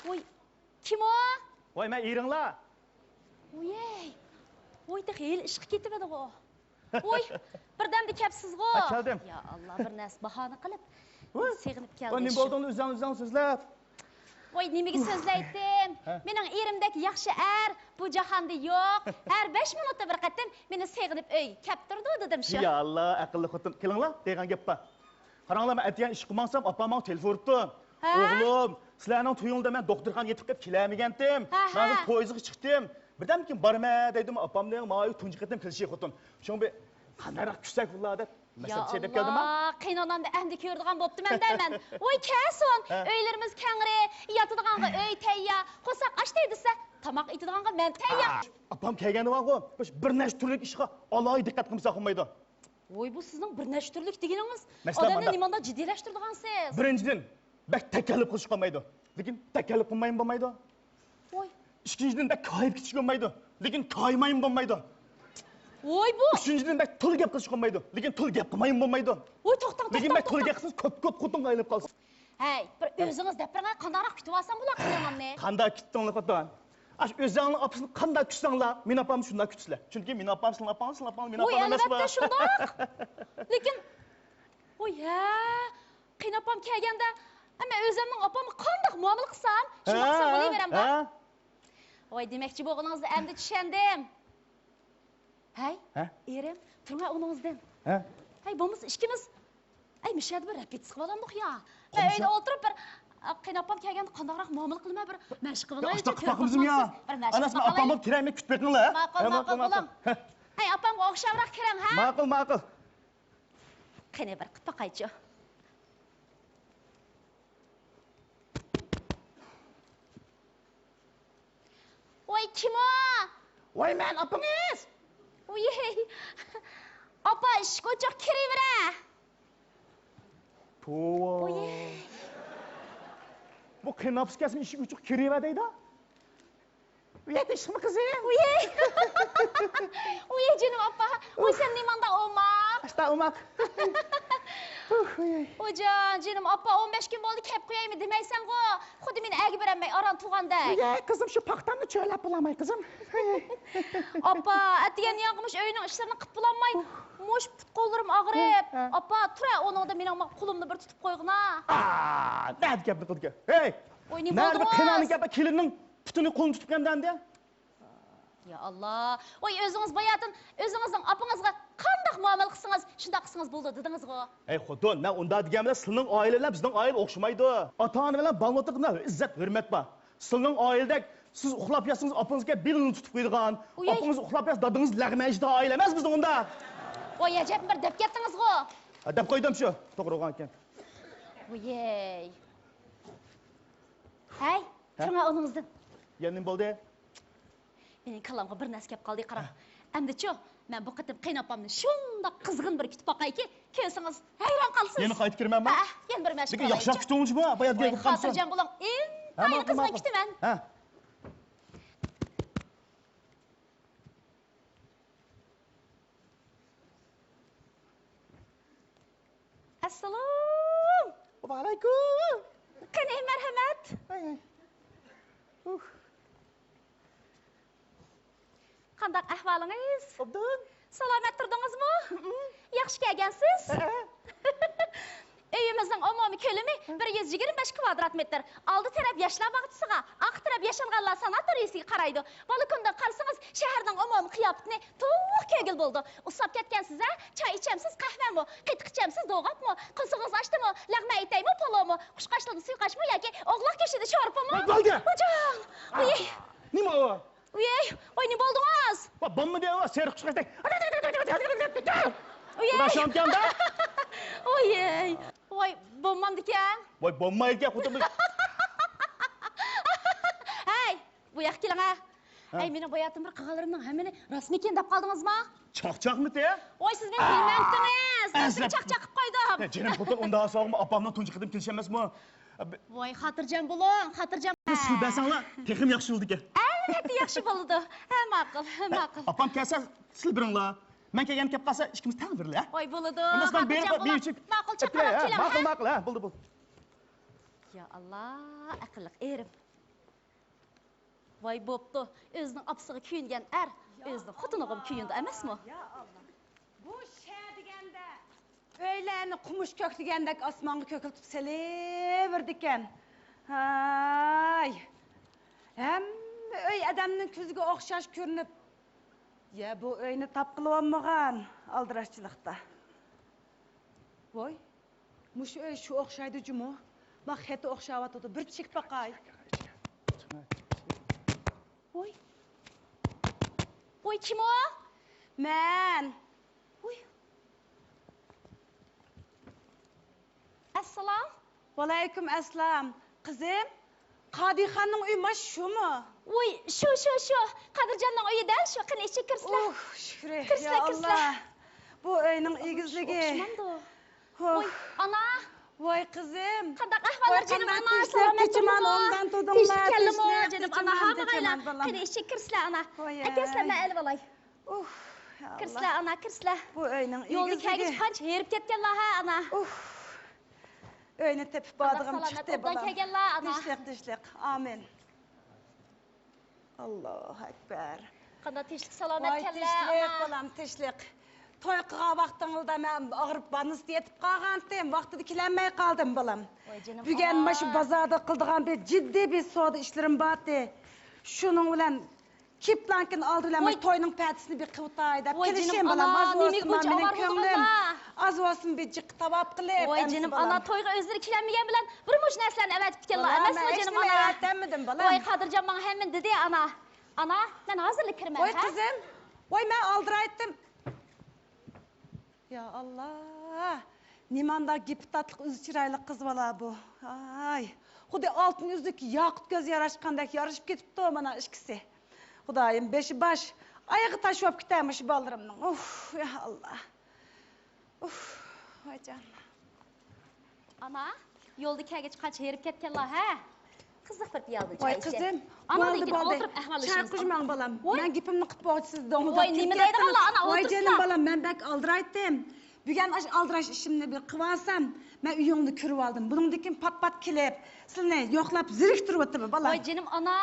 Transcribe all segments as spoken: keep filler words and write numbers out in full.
ۋوي، كىم ئۇ؟ ۋاي، مەن ئېرىڭلار. ۋوي، ۋوي، تېخى ھېلى ئىشقا كېتىۋىدىغۇ. ۋوي، بىردەمدە كەپسىزغۇ؟ ھە، كەلدىم. يا ئاللا، بىر نەرسە باھانە قىلىپ، ۋوي. سېغىنىپ كەلدىم. ۋوي، نېمە بولدۇڭ ئۆزۈڭ، ئۆزۈڭ سۆزلەپ؟ ۋوي، نېمىگە سۆزلەيتتىم؟ ھە. مېنىڭ ئېرىمدەك ياخشى ئەر بۇ جاھاندا يوق. ھەر بەش مىنۇتتا بىر قېتىم مېنى سېغىنىپ ئۆيگە كەپ تۇرىدۇ دېدىم شۇ. يا ئاللا، ئەقىللىق خوتۇن. كېلىڭلار، دېگەن گەپ بار. قاراڭلار، مەن ئەتىگەن ئىشقا ماڭسام، ئاپام ماڭا تېلېفون ئۇرۇپتۇ. ھە؟ ئوغلۇم، سىلەرنىڭ تويۇڭلاردا مەن دوختۇرخانىغا يېتىپ قېلىپ كېلەلمىگەنتىم. ھە، مەن ھە. پويىزغا چىقتىم. بىردەمدىن كېيىن بارىمەن دەيدىمۇ، ئاپامنىڭ ماۋۇ تۇنجى قېتىم كېلىشى خوتۇن. شۇڭا بىر قانداقراق كۈتسەك بولار دەپ، يا مەسلىھەت دەپ كەلدىم ھە. ئاللا، قېيىنئانامنى ئەمدى كۆرىدىغان بوپتىمەن دەيمەن. ۋوي، كەلسۇن، ھە. ئۆيلىرىمىز كەڭرى، ياتىدىغانغا ئۆي تەييار، قورساق ئاچتى دېسە، تاماق ئېتىدىغانغا مەن تەييار. ئا، ئاپام كەلگەندە بارغۇ، بىر نەچچە تۈرلۈك ئىشقا ئالاھىدە دىققەت قىلمىسا بولمايدۇ. ۋوي، بۇ سىزنىڭ بىر نەچچە تۈرلۈك دېگىنىڭىز؟ مەسىلەن، ئادەمنى مانداق. نېمانداق جىددىيلەشتۈرىدىغانسىز؟ بىرىنچىدىن، بەك تەكەللۇپ قىلىشقا بولمايدۇ. لېكىن تەكەللۇپ قىلمايمۇ بولمايدۇ. ۋوي. ئىككىنچىدىن، بەك كايىپ كېتىشكە بولمايدۇ. لېكىن كايىمايمۇ بولمايدۇ. ۋوي، بۇ. ئۈچىنچىدىن، بەك تولا گەپ قىلىشقا بولمايدۇ. لېكىن تولا گەپ قىلمايمۇ بولمايدۇ. ۋوي، توختاڭ، لېكىن توختاڭ، بەك تولا توختاڭ. گەپ قىلسىڭىز، كۆپ، كۆپ خوتۇنغا ئايلىنىپ قالىسىز. ھەي، بىر ئۆزىڭىز دەپ بېرىڭە، قانداقراق كۈتۈۋالسام بولا قېيىنئانامنى؟ قانداق كۈتتۈڭلار خوتۇن؟ ئاشۇ ئۆزۈڭلارنىڭ ئاپىسىنى قانداق كۈتسەڭلار، مېنىڭ ئاپامنى شۇنداق كۈتىسىلەر. چۈنكى مېنىڭ ئاپام سىلەرنىڭ ئاپاڭلار، سىلەرنىڭ ئاپاڭلار مېنىڭ ۋوي، ئاپام ئەمەسمۇ. ئەلۋەتتە شۇنداق. لېكىن، ۋوي، ھە، قېيىنئاپام كەلگەندە، ئەمما ئۆزۈمنىڭ ئاپامغا قانداق مۇئامىلە قىلسام، شۇنداق قىلسام ھە، بولۇۋېرەمدۇ. ھە. ۋوي، دېمەكچى بولغىنىڭىزنى ئەمدى چۈشەندىم. ھەي، ھە؟ ئېرىم، تۇرۇڭە ئورنىڭىزدىن. ھە؟ ھەي، بولمىسا ئىككىمىز، ئەي، مۇشۇ يەردە بىر رېپېتىتسىيە قىلىۋالامدۇق يا. مەن ئۆيدە ئولتۇرۇپ بىر، ئا، قېيىنئاپام كەلگەندە قانداقراق مۇئامىلە قىلىمەن، بىر مەشىق قىلىۋالايلى. ئاشۇنداق قىلىپ باققىمىزمۇ يا؟ بىر مەشىق قىلىپ باقايلى. ئاپام بولۇپ كىرەي، مەن كۈتۈپ بېقىڭلار. ماقۇل، ھە، ماقۇل، ماقۇل، ماقۇل. ھە. ھەي، ئاپامغا ئوخشامراق كىرىڭ، ھە؟ ماقۇل، ماقۇل. قېنى، بىر قىلىپ باقايچۇ. ۋاي، كىم ئۇ؟ ۋاي، مەن ئاپىڭىز. ۋىي. ئاپا، ئىشىك ئوچۇق، كىرىۋېرە. توۋا. ۋىي. بۇ قېنى ئاپىسى كەلسىمۇ ئىشىك ئوچۇق، كىرىۋەر دەيدۇ. ۋىي، تىنچلىقمۇ قىزىم؟ ۋىي. ۋىي، جېنىم ئاپا. ۋىي، سەن نېمانداق ئوماق. ئاشتا ئوماق. ۋىي. ۋىي جان، جېنىم ئاپا، ئون بەش كۈن بولدى، كەپ قويايمۇ دېمەيسەنغۇ. خۇددى مېنى ئەگە بېرەلمەي ئاران تۇرغاندەك. ۋىي، قىزىم، شۇ پاختامنى چۆرەپ بولالماي، قىزىم. ئاپا، ئەتىگەن ياڭغا مۇشۇ ئۆينىڭ ئىشلىرىنى قىلىپ بولالماي، مۇشۇ پۇت-قوللىرىم ئاغرىپ. ھە، ھە. ئاپا، تۇرە، ئۇنىڭدا مېنىڭ قولۇمنى بىر تۇتۇپ قويغىنا. ئا، نەدە گەپنى قىلدىكەن؟ ھەي! ۋوي، نېمە بولدىڭىز؟ نەدە بىر قېنىنىڭ گەپى، كېلىننىڭ پۇتىنى، قولىنى تۇتۇپ كەلدى ئەمدى؟ يا ئاللا. ۋوي، ئۆزىڭىز باياتىن ئۆزىڭىزنىڭ ئاپىڭىزغا قانداق مۇئامىلە قىلسىڭىز، شۇنداق قىلسىڭىز بولىدۇ دېدىڭىزغۇ. ھەي خوتۇن، مەن ئۇنداق دېگەن بىلەن سىلىنىڭ ئائىلە بىلەن بىزنىڭ ئائىلە ئوخشىمايدۇ. ئاتا-ئانا بىلەن بالىنىڭ ئوتتۇرىسىدا ئىززەت، ھۆرمەت بار. سىلىنىڭ ئائىلىدەك سىز ئۇخلاپ ياتسىڭىز ئاپىڭىز كېلىپ بېلىنى تۇتۇپ قويىدىغان، ئۇيەي. ئاپىڭىز ئۇخلاپ ياتسا دادىڭىز لەغمەن يەيدىغان ئائىلە ئەمەس بىزنىڭ ئۇنداق. ۋاي ئەجەب، بىر دەپ كەتتىڭىزغۇ. ھە، دەپ قويدۇم شۇ، توغرا بولغانىكەن. ۋىي. ھەي، ھە؟ تۇرۇڭ ئورنىڭىزدىن. يەنە نېمە بولدى؟ مېنىڭ كاللامغا بىر نەرسە كەپ قالدى، قاراڭ. ھە. ئەمدىچۇ، مەن بۇ قېتىم قېيىنئاپامنى شۇنداق قىزغىن بىر كۈتۈپ باقايكى، كۆرسىڭىز ھەيران قالىسىز. يەنە قايتىپ كىرىمەنمۇ؟ ھە، يەنە بىر مەشىق قىلايچۇ. لېكىن ياخشىراق كۈتۈڭچۇ بۇ، بايا دېگەن قىلسۇن. خاتىرجەم بولۇڭ، ئىنتايىن قىزغىن كۈتىمەن. ھە. ئەسسالام. ۋەئەلەيكۇم. قېنى، مەرھەمەت. ۋاي، ۋاي. ئۇھ. قانداق ئەھۋالىڭىز؟ ئوبدان. سالامەت تۇردىڭىزمۇ؟ ھىم. ياخشى كەلگەنسىز. ھە. ئۆيىمىزنىڭ ئومۇمىي كۆلىمى بىر يۈز يىگىرمە بەش كۋادرات مېتىر. ئالدى تەرەپ ياشلار باغچىسىغا، ئارقا تەرەپ ياشانغانلار ساناتورىيىسىگە قارايدۇ. بالكوندىن قارىسىڭىز، شەھەرنىڭ ئومۇمىي قىياپىتىنى توق كۆرگىلى بولىدۇ. ئۇسساپ كەتكەنسىز ھە؟ چاي ئىچەمسىز، قەھۋەمۇ؟ قېتىق ئىچەمسىز، دوغاپمۇ؟ قورسىقىڭىز ئاچتىمۇ؟ لەغمەن ئېتەيمۇ، پالۇمۇ؟ قۇشقاچلىرىدىن سۇيقاشمۇ ياكى ئوغلاق گۆشىدىن شورپىمۇ؟ بولدى! ھوجام! ئۇي! نېمە ئۇ؟ ئۇي، ئۇي، نېمە بولدىڭىز؟ ۋا، بولمىدى، ۋا، سېرىق چىقىشتەك. ئۇي! راشامكەندە؟ ئۇي! ۋاي، بولمامدىكەن. ۋاي، بولمايدىكەن، خوتۇن. ھەي، بۇ ياققا كېلىڭە. ھە؟ ئەي، مېنىڭ باياتىن بىر قىلغانلىرىمنىڭ ھەممىنى راستمىكىن دەپ قالدىڭىزمۇ؟ چاقچاقمىتى؟ ۋاي، سىز مېنى بىلمەمتىڭىز. ئەزەپ. چاقچاق قىلىپ قويدۇم. ھە، جېنىم خوتۇن، ئۇنداق ساغمۇ ئاپامنىڭ تۇنجى قېتىم كېلىشى ئەمەسمۇ؟ ۋاي، خاتىرجەم بولۇڭ، خاتىرجەم. سىز سۇ بەرسەڭلار، تېخىمۇ ياخشى بولىدىكەن. ئەلۋەتتە ياخشى بولىدۇ. ھە، ماقۇل، ھە، ماقۇل. ئاپام كەلسە، سىلە بېرىڭلار. مەن كەلگەندە كەپ قالسا، ئىككىمىز تەڭ بېرىلە. ۋاي، بولىدۇ. خاتىرجەم بولۇڭ. ماقۇل، چاققانراق كېلىڭ، ماقۇل، ھە؟ ماقۇل، ھە، بولدى، بولدى. يا ئاللا، ئەقىللىق ئېرىم. ۋاي بوپتۇ، ئۆزىنىڭ ئاپىسىغا كۆيۈنگەن ئەر ئۆزىنىڭ خوتۇنىغىمۇ كۆيۈنىدۇ ئەمەسمۇ؟ يا ئاللا. بۇ شەھەر دېگەندە ئۆيلەرنى قومۇش كۆكلىگەندەك ئاسمانغا كۆكلىتىپ سېلىۋېرىدىكەن. ھاي. ھەممە ئۆي ئادەمنىڭ كۆزىگە ئوخشاش كۆرۈنۈپ، يا بۇ ئۆينى تاپقىلىۋالمىغان ئالدىراشچىلىقتا. ۋوي. مۇشۇ ئۆي شۇ ئوخشايدۇ جۇمۇ. ماڭا خېتى ئوخشاۋاتىدۇ. بىر چېكىپ باقاي. ۋوي. ۋوي، كىم ئۇ؟ مەن. ۋوي. ئەسسالام. ۋەئەلەيكۇم ئەسسالام. قىزىم، قادىخاننىڭ ئۆيى مانا شۇمۇ؟ ۋوي، شۇ، شۇ، شۇ. قادىرجاننىڭ ئۆيى دەل شۇ. قېنى، ئىچىگە كىرسىلە. ئۇھ، شۈكرى. كىرسىلە، يا كىرسىلە. ئاللا. بۇ ئۆينىڭ ئېگىزلىكى. ئوخشىمامدۇ؟ ھوھ. ۋوي، ئانا. ۋاي، قىزىم. قانداق ئەھۋاللار، جېنىم ئانا؟ سالامەت تۇردۇڭمۇ؟ تىنچلىق كەلدىمۇ، جېنىم ئانا؟ ھاماڭايلا. قېنى، ئىچىگە كىرسىلە، ئانا. ئەكەلسىلە، مەن ئېلىۋالاي. ئۇھ، يا ئاللا. كىرسىلە، ئانا، كىرسىلە. بۇ ئۆينىڭ ئېگىزلىكى. يولدا كەلگۈچە قانچە ھېرىپ كەتكەنلا، ھە، ئانا؟ ئۇھ. ئۆينى تېپىپ بارىدىغان چىقتى، بالام. تىنچلىق، تىنچلىق. ئامىن. ئاللاھۇ ئەكبەر. قانداق تىنچلىق، سالامەت كەلدىلە، ئانا. ۋاي، تىنچلىق، بالام، تىنچلىق. توي قىلغان ۋاقتىڭلاردا مەن ئاغرىپ باننىسىدا يېتىپ قالغانتىم، ۋاقتىدا كېلەلمەي قالدىم، بالام. ۋاي، جېنىم ئانا. بۈگۈن مانا شۇ بازاردا قىلىدىغان بىر جىددىي بىر سودا ئىشلىرىم بارتى. شۇنىڭ بىلەن كېپىلانكىنى ئالدى بىلەن مانا توينىڭ پەدىسىنى بىر قىلىۋېتاي دەپ كېلىشىم، بالام. ئاز بولسىمۇ مېنىڭ كۆڭلۈم، ئاز بولسىمۇ بىر جىققا تاۋاپ قىلىپ. ۋاي جېنىم ئانا، تويغا ئۆزلىرى كېلەلمىگەن بىلەن بىر مۇنچە نەرسىلەرنى ئەۋەتىپ كەلدىلا ئەمەسمۇ، جېنىم ئانا؟ ۋاي، قادىرجان ماڭا ھەممىنى دېدى، ئانا. ئانا، مەن ھازىرلا كىرىمەن، ھە؟ ۋاي قىزىم، ۋاي مەن ئالدىرايتتىم. يا ئاللا، نېمانداق گېپى تاتلىق، ئۆزى چىرايلىق قىز بالا بۇ. ئاي، خۇددى ئالتۇن ئۈزۈك، ياقۇت كۆز ياراشقاندەك يارىشىپ كېتىپتۇ مانا ئىككىسى. خۇدايىم، بېشى باش، ئايىغى تاش بولۇپ كېتەر مۇشۇ بالىلىرىمنىڭ. ئۇھ، يا ئاللا. ئۇھ، ۋايجان. ئانا، يولدا كەلگۈچە قانچە ھېرىپ كەتكەنلا، ھە؟ قىزىق بىر پىيالىدىن چاي ئىچەي. ۋاي قىزىم، ئاندىن كېيىن ئولتۇرۇپ ئەھۋاللىشىمىز. چاققۇجماڭ بالام. مەن گېپىمنى قىلىپ بولغۇچە سىز دوڭۇلداپ كېتىپ كەتتىڭىز. ۋاي، نېمە دەيدىغانلا، ئانا، ئولتۇرسىلا. ۋاي جېنىم بالام، مەن بەك ئالدىرايتتىم. بۈگۈن ئاشۇ ئالدىراش ئىشىمنى بىر قىلىۋالسام، مەن ئۆيۈڭنى كۆرۈۋالدىم. بۇنىڭدىن كېيىن پات-پات كېلىپ، سىلىنى يوقلاپ زېرىكتۈرۈۋاتىمەن، بالام. ۋاي جېنىم ئانا،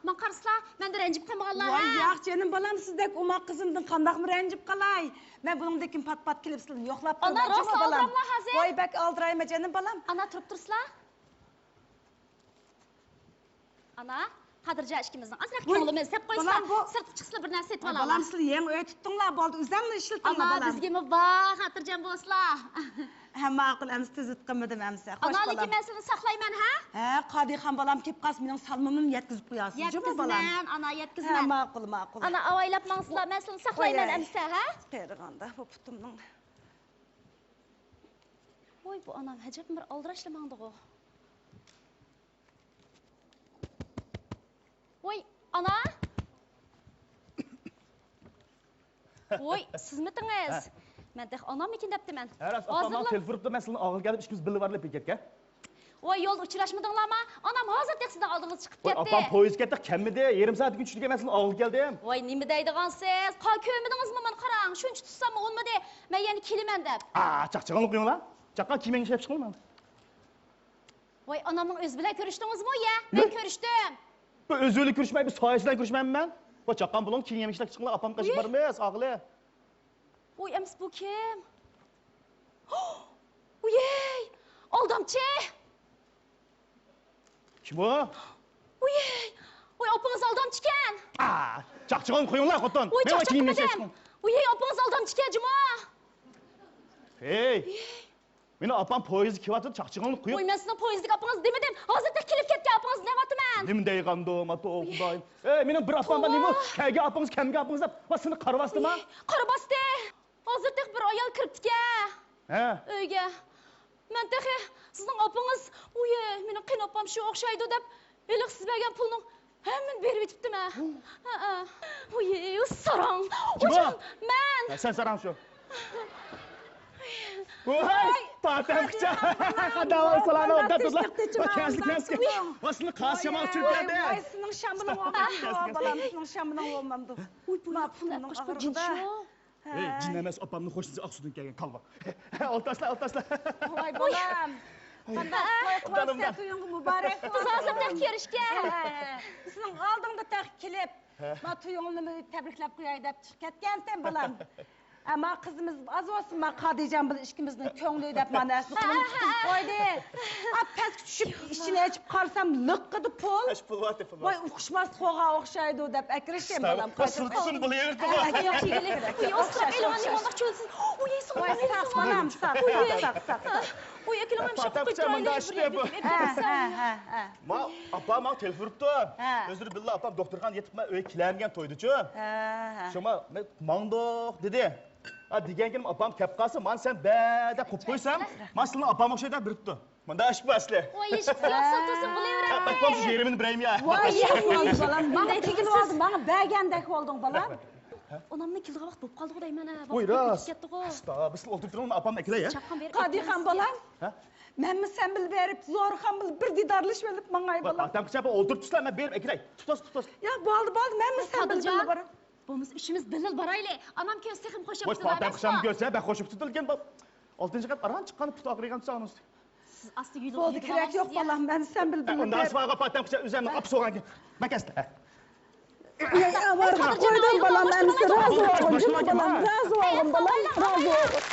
ماڭا قارىسىلا، مەندىن رەنجىپ قالمىغانلا، ھە؟ ۋاي ياق جېنىم بالام، سىزدەك ئوماق قىزىمدىن قانداقمۇ رەنجىپ قالاي؟ مەن بۇنىڭدىن كېيىن پات-پات كېلىپ سىلىنى يوقلاپ تۇرىمەن، جۇمۇ بالام. ئانا، راست ئالدىراڭلا ھازىر. ۋاي بەك ئالدىرايمەن جېنىم بالام. ئانا، تۇرۇپ تۇرسىلا. ئانا، قادىرجان ئىككىمىزنىڭ ئازراق كۆڭلىمىز سەپ قويسا، سىرتقا چىقسىلا بىر نەرسە سېتىۋالايلى. بالام، سىلەر يېڭى ئۆي تۇتتۇڭلار، بولدى، ئۆزۈڭلار ئىشلىتىڭلار، بالام. ئانا، بىزگىمۇ بار، خاتىرجەم بولسىلا. ھە، ماقۇل، ئەمىسە تۈزۈت قىلمىدىم ئەمىسە. خوش، ئانا، لېكىن مەن سىلىنى ساقلايمەن، ھە؟ ھە، قادىخان بالام كېلىپ قالسا، مېنىڭ سالمىمنى يەتكۈزۈپ قويارسىز، جۇمۇ بالام. يەتكۈزىمەن، ئانا، يەتكۈزىمەن. ھە، ماقۇل، ماقۇل. ئانا، ئاۋايلاپ ماڭسىلا، مەن سىلىنى ساقلايمەن ئەمىسە، ھە؟ قېرىغاندا بۇ پۇتۇمنىڭ. ۋوي، بۇ ئانام ئەجەب بىر ئالدىراشلا ماڭدىغۇ. ۋوي، ئانا! ۋوي، سىزمىتىڭىز؟ ھە. مەن تېخى ئاناممىكىن دەپتىمەن. ھە، راست، ئاپام ماڭا تېلېفون ئۇرۇپتۇ، مەن سىلىنىڭ ئالدىغا كەلدىم، ئىككىمىز بىللە بارلى بىر گەپكە. ۋوي، يولدا ئۇچراشمىدىڭلارما؟ ئانام ھازىر تېخى سىزنىڭ ئالدىڭىزغا چىقىپ كەتتى. ۋوي، ئاپام پويىز كەتتى، كەلمىدى. يېرىم سائەتتىن كېيىن چۈشىدىكەن، مەن سىلىنىڭ ئالدىغا كەلدىم. ۋوي، نېمە دەيدىغانسىز؟ قا-، كۆرمىدىڭىزمۇ مانا قاراڭ، شۇنچە تۇتساممۇ ئۇنىمىدى. مەن يەنە كېلىمەن دەپ. ئا، چاقچىغانلىق قويۇڭلار. چاققان كىيىمىڭنى ئىشلەپ چىقىڭ ماڭا. ۋاي، ئانامنىڭ ئۆزى بىلەن كۆرۈشتىڭىزمۇ يە؟ مەن كۆرۈشتۈم. بۇ ئۆزى بىلەن كۆرۈشمەي، بۇ سايىسى بىلەن كۆرۈشمەيمەن مەن. ۋاي، چاققان بولۇڭ، كىيىم يېمىشلەپ چىقىڭلار، ئاپام قېشىپ بارىمىز، ئاغىلى. ۋوي، ئەمىسە بۇ كىم؟ ۋوي، ئالدامچى! كىم ئۇ؟ ۋوي، ۋوي، ئاپىڭىز ئالدامچىكەن! ئا، چاقچىغان قويۇڭلار، خوتۇن. ۋوي، مەن چاقچاق كىيىم يېمىشلەپ دېمىدىم. چىقىڭ. ۋوي، ئاپىڭىز ئالدامچىكەن، جۇما! ھېي! مېنىڭ ئاپام پويىزدا كېلىۋاتىدۇ، چاقچىغاننى قويۇپ. ۋوي، مەن سىزنىڭ پويىزدىكى ئاپىڭىز دېمىدىم، ھازىر تېخى كېلىپ كەتكەن ئاپىڭىز دەۋاتىمەن. نېمە دەيغاندۇم، ئاتا خۇدايىم. ئەي، مېنىڭ بىر ئاپام بار، نېمە؟ كەلگەن ئاپىڭىز، كەلمىگەن ئاپىڭىز دەپ، ۋاي، سېنى قارىۋاستىما؟ قارىۋاستى. ھازىر تېخى بىر ئايال كىرىپتىكەن. ھە. ئۆيگە. مەن تېخى سىزنىڭ ئاپىڭىز، ۋوي، مېنىڭ قېيىنئاپام شۇ ئوخشايدۇ دەپ، ھېلىقى سىز بەرگەن پۇلنىڭ ھەممىنى بېرىۋېتىپتىمەن. ھەئە. ۋوي، ساراڭ. كىم ئۇ؟ ۋوي، مەن. ھە، سەن ساراڭ شۇ. ۋوي، پاتەمكىچە. داۋا سالامەت، ئوبدان تۇرلا. ۋاي، كەلسىلە، كەلسىلە. ۋاي، سېنىڭ شامىلىڭ بولمامدۇ، بالام، سېنىڭ شامىلىڭ بولمامدۇ. ۋوي، بۇ ياققا قاچقان جىن شۇ. ھە، جىن ئەمەس، ئاپامنىڭ قوشنىسى ئاقسۇدىن كەلگەن كالۋا. ئولتۇرسىلا، ئولتۇرسىلا. ۋاي بالام. قانداق توي قىلىۋاتىسەن، تويۇڭغا مۇبارەك بولسۇن. تۇزاقلىق تەخت كۆرۈشكە. ھە، ھە، ھە. سېنىڭ ئالدىڭدا تەخت كېلىپ، ما تويۇڭنى تەبرىكلەپ قوياي دەپ چىقىپ كەتكەنتىم، بالام. ئەمما قىزىمىز ئاز بولسۇن، ما قادىرجان بىلەن ئىككىمىزنىڭ كۆڭلى دەپ مانا شۇنى قىلىپ قويدى. ئا، پەسكە چۈشۈپ ئىچىنى ئېچىپ قارىسام، لىققىدە پۇل. ئاش پۇل بار، پۇل بار. ۋاي، ئۇقۇشماس قوغا ئوخشايدۇ دەپ ئەكىرىشكەن، بالام. قايتىپ قايتىپ. ئۇ يەسىڭ ۋاي، ساق، بالام، ساق، ساق، ساق. ئۇ يەكىلىڭ ئەمشەك قويچايلى. ھە، ھە، ھە، ھە. ما، ئاپام ماڭا تېلېفون ئۇرۇپتۇ. ھە. ئۆزلىرى بىللە ئاپام دوختۇرخانىدا يېتىپ، مەن ئۆيگە كېلەلمىگەن تويدىچۇ. ھە، ھە. شۇڭا مەن ماڭدۇق دېدى. ھە، دېگەنكىنىم ئاپام كەپ قالسا، مانا سەن بەدە قويۇپ قويسام، ما سىلىنىڭ ئاپام ئوخشايدۇ بىرىپتۇ. مۇنداق ئىش بار ئەسلى. ۋاي، يېشىپ ساق تۇرسۇن، بولۇۋېرە. ھە، بەك بولمىسا يېرىمىنى بېرەيمۇ يا؟ ۋاي، يېشىپ، بالام، ماڭا تېگىلىۋالدىڭ، ماڭا بەرگەندەك بولدۇڭ، بالام. ئانامنى كېلىدىغان ۋاقىت بولۇپ قالدىغۇ دەيمەن، ھە، ۋاقىت كېتىپ كەتتىغۇ. ئاستا، بىز ئولتۇرۇپ تۇرۇڭ، ئاپامنى ئەكېلەي، ھە؟ چاپقان بېرىپ قادىرخان، بالام. ھە؟ مەنمۇ سەن بىلەن بېرىپ، زورخان بىلەن بىر دىدارلىشىۋېلىپ ماڭاي، بالام. ئاتام كۇچاپ ئولتۇرۇپ تۇرسىلا، مەن بېرىپ ئەكېلەي. تۇتاس، تۇتاس. ياق، بولدى، بولدى، مەنمۇ سەن بىلەن بىللە باراي. بولمىسا ئۈچىمىز بىللە بارايلى. ئانام كۆرسە تېخىمۇ خوش بوپتۇ. پاتەم قىشام كۆرسە، بەك خوش بوپتۇ، لېكىن ئالتىنچى قات ئاران چىققان پۇت ئاغرىيغان ساڭىز. سىز ئاستا يۈرۈڭ. بولدى، كېرەك يوق، بالام، مەن سەن بىلەن بىللە. ئۇنداق ساڭا پاتەم قىشام ئۆزۈمنىڭ ئاپىسى بولغان كېيىن. مەن كەستە. قويدۇم، بالام، ئەمىسە رازى بولغىن، بالام، رازى بولغىن، بالام، رازى بولغىن.